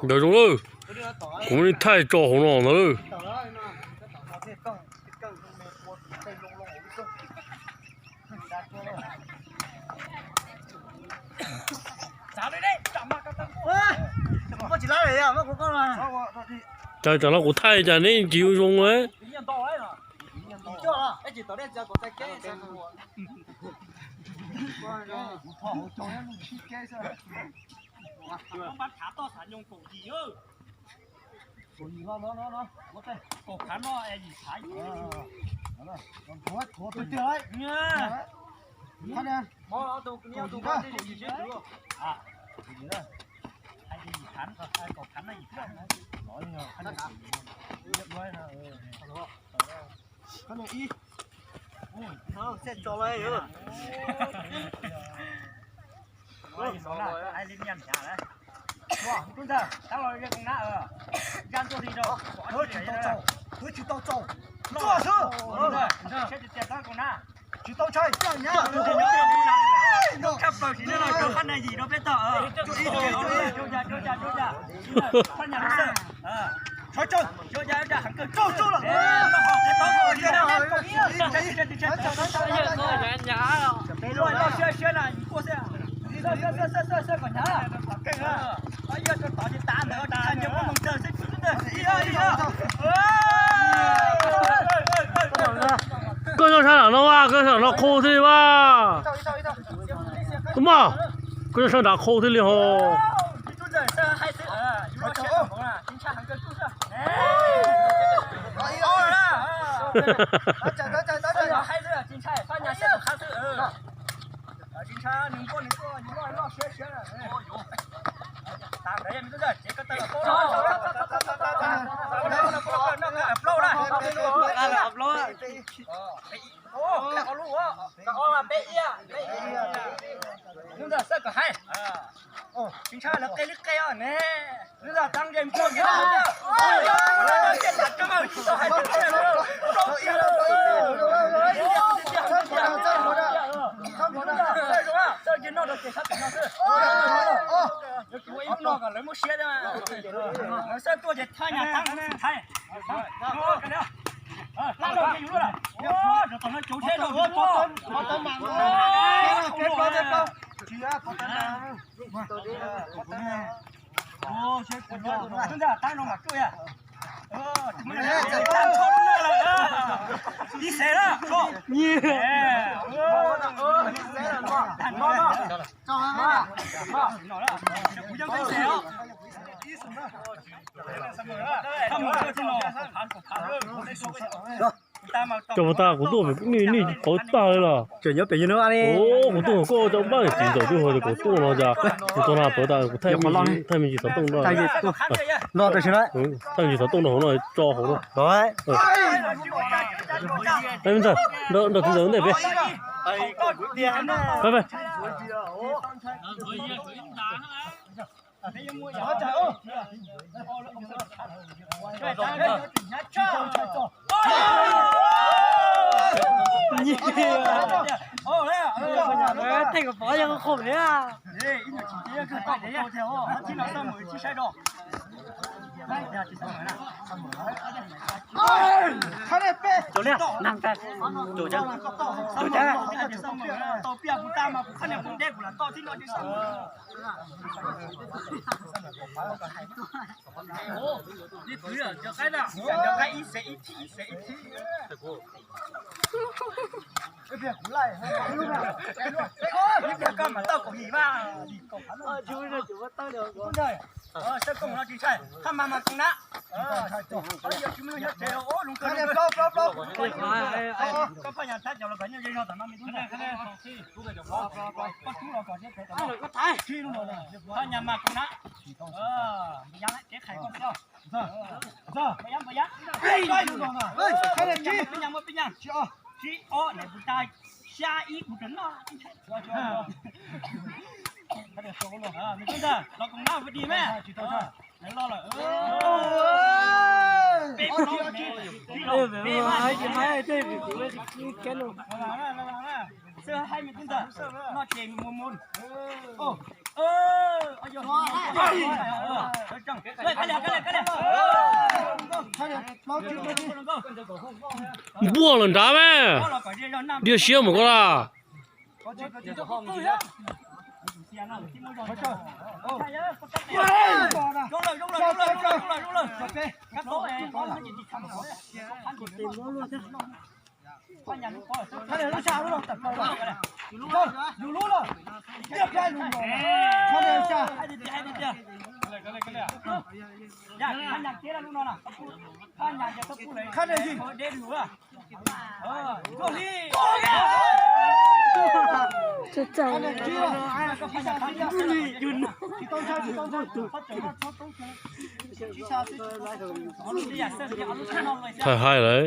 Ntawd zoo lawm, kuv muab nej thaij tso hauv no ntawd lawm. Cas tsam no kuv thaij cas neb tsis zoo zoo. Koj nyob sab nram no, koj sab nram no qhau thiaj li mas. Koj mog, koj nyob sab nrad qhau thiaj li ho. Hnub ntawd xav kom hais, tsis ntshai lawv qe li qe os ne. Hnub ntawd tag nrho npua kiag no, txawj noj rau ces sab pem no xwb. Yuav tsum ua ib lub no kom lawv muab siab thiab. Lawv xav tuaj ces thaj nyas tag xwb thaiv. Rau tom no cov seb rau. Hnub ntawd tag no mas tsuj yag. Ib xev na. Cov puas tag kuv tuaj nej nej pauv tag li los. Kuv tuaj koj cov npab txiv ntxawm twb hais tias kuv tuaj no cas kuv tuaj no pauv tas kuv thaij me ntsis xov tooj no. Thaij me ntsis xov tooj no hauv no tso hauv no. Nrog txiv ntxawm ntej peb. Tej kom pov yog qhov li. Los koom na, ua di me. Lawv los lawm. Peb plaub, peb mas. Npuaj lawm nrad me, diaj siab mus koj la. Thaij haib lawm.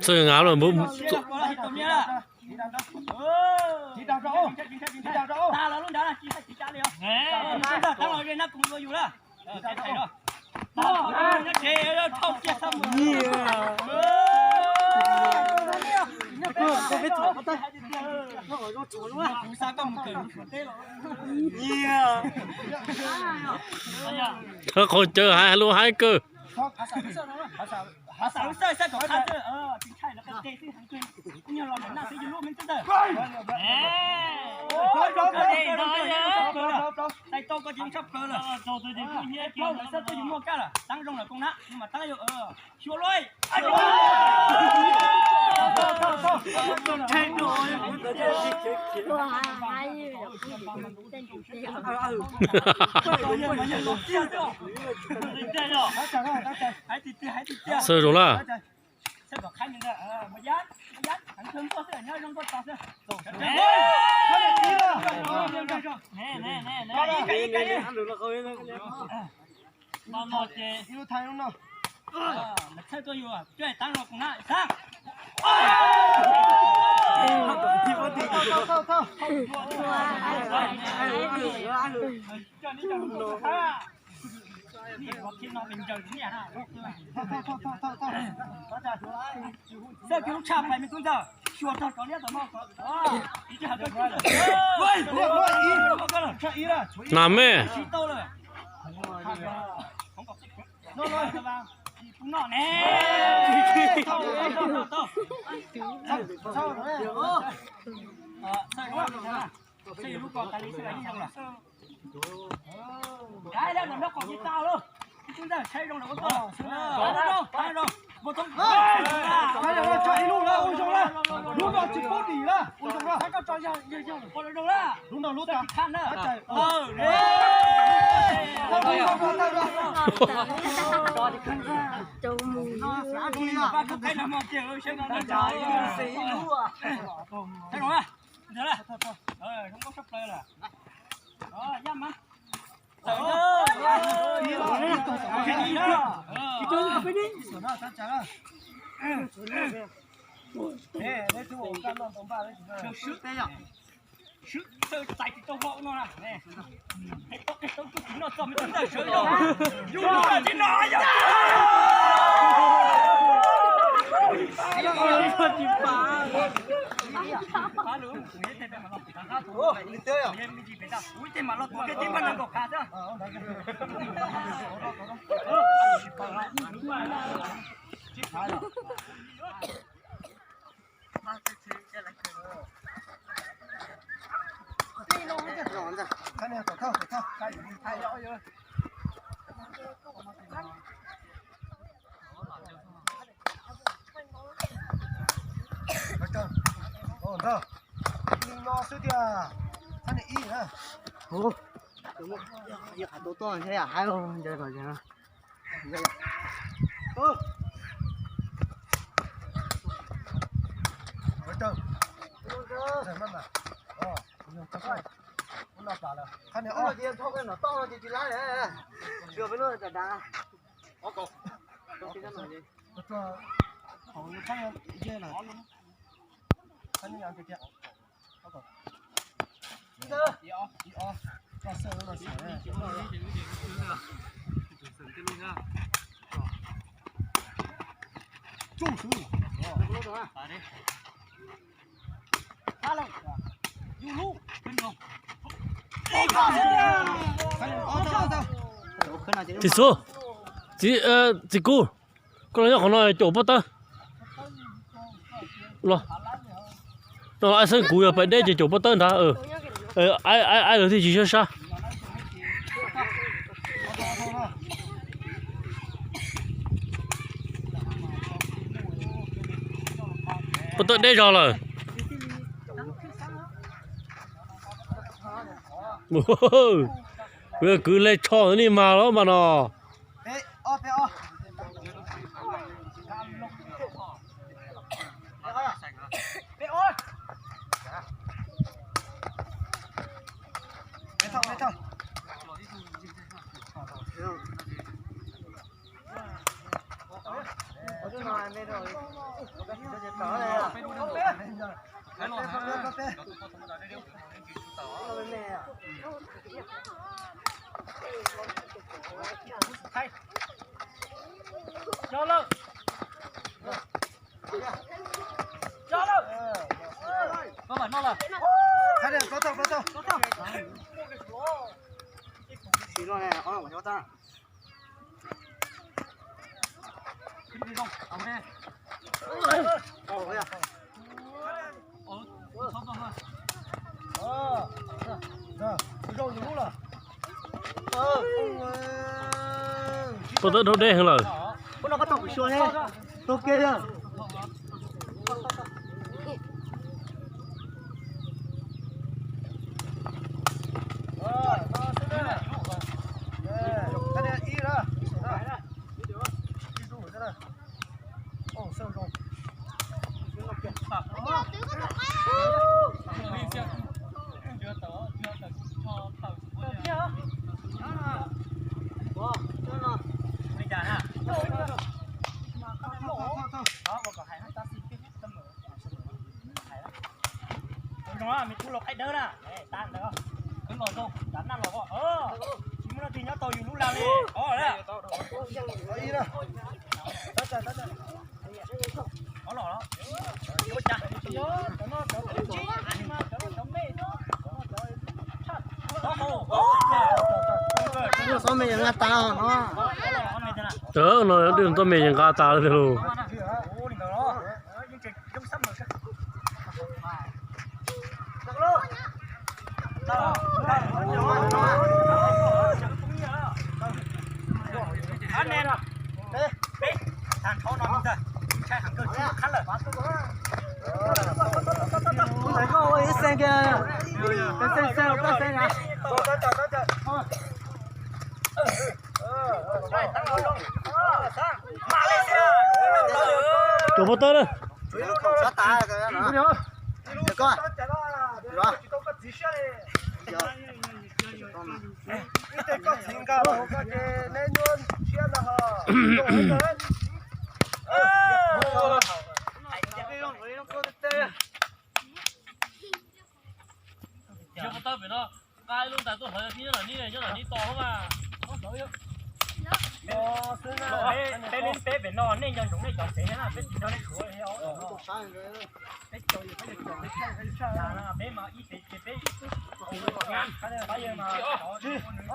Txawj ngav lawm npawg. Qhov cawv hais lus haib kawg. Xav zoo lawm. Xwb kiag lub tshaj pais me tub ntxawg, xyuas txog cov liab tom no. Nas me. Tsis tau lawm. Kuv noj ne. Txawj lub ko tas li xwb ib zoo lawm. Kav lawm, noj kom tsis tau lawm. Ib tug ntawd saib zoo lawm ua koj. Ua zoo, ua zoo. Ua zoo. Ua zoo lawm, ua zoo lawm. Lub no tsis pub dim lawm, ua zoo lawm. Ua zoo lawm. Lub no lub tas. Saib zoo lawm. Zoo nkauj tshaj plaws lawm. Yaj mas. Swb txais tsis tau hlo no na. Hais tau qig tau tub tsis noj txog me tub ntawd sawv zog. Yus lub no tsis noj yog. Ua ib teg mam los tuav kiag tib pab nees nkaum kav xwb. Li no xwb tiag. Thab niam ib na. Ub, yog qhov tau toj thiab yam haib ncaws kom. Txiv Xub, txiv, txiv Kub, koj los nyob qhov no caum pob tawb. Los, no los ai xeeb kuv yog pais deb ces caum pob tawb ntag. Ai, ai, ai lawv thiaj tsis sab sab. Pob tawb deb zog lawm. Kuv yog kwv le tsho ni mas los mas no. Pob tawb dhau deb heev lawm. Zoo, me tub los qaib dawb na, tag ntawd, wb los zoo, tav naj los, tsis muaj leej twg nyob Tawv no, dwj tau me yeej nqa tas li lauj. Tus pov tawb na. Nqa lub ntais tuaj hlawv thiab nyob no, nyob no tos mas. Peb, peb pem no nej nco ntsoov nej cov pem na, peb tsis nrog nej suav. Peb mas ib pem ces peb, pab yawg mas ua nws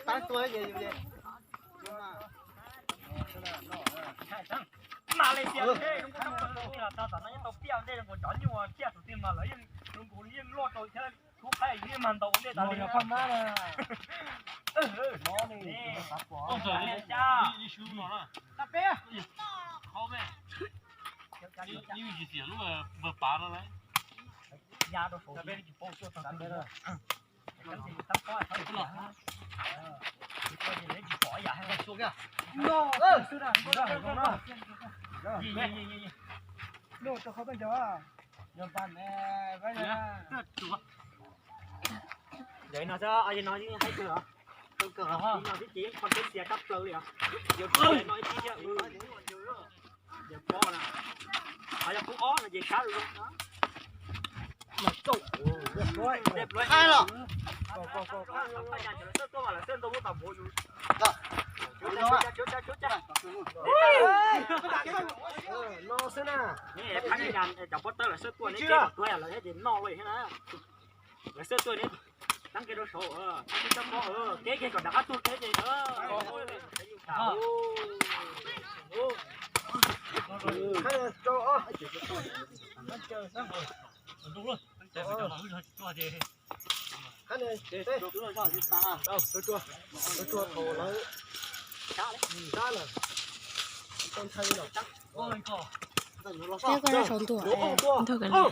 cas los. Mas li tias tau tom no yeej tau piaj ntej zoo nkaus cov nyuj piaj tus twg mas lawv yeej zoo nkaus yeej loj rau thiab, lub qaib yeej mag ntaus ua ntej tas li. Ya rau saum Yog no, no haib kawg os. Kawg kawg os, ib no tib ces qhov teb xiav kab plaws li os. Yog no ib tib thiab, yog pob na, qhov yog qub ob no ces sab zoo. Los. No xwb na. Cov pob tawb lawv xawb tuaj ne, ces lawv thiaj ces noj li thiab na. Lawv xawb tuaj ne, teeb kiag rau saud, tib coj pob, kev kiag kom rov qab tuag kev ces. Peb koj nyob saum ntuj, ntuj kav liam.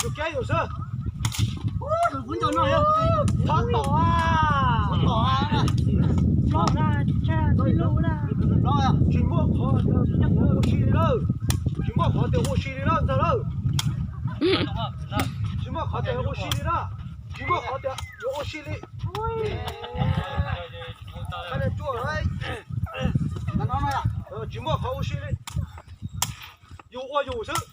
Tus kev yus xwb. Thov tom a. Tsis muaj qhov tias ua si li lawm. Tsis muaj qhov tias ua si li lawm ntag lawm. Tsis muaj qhov tias ua si li lawm. Tsis muaj qhov tias yuav ua si li. Tsis muaj qhov ua si li. Yus ua yus xwb.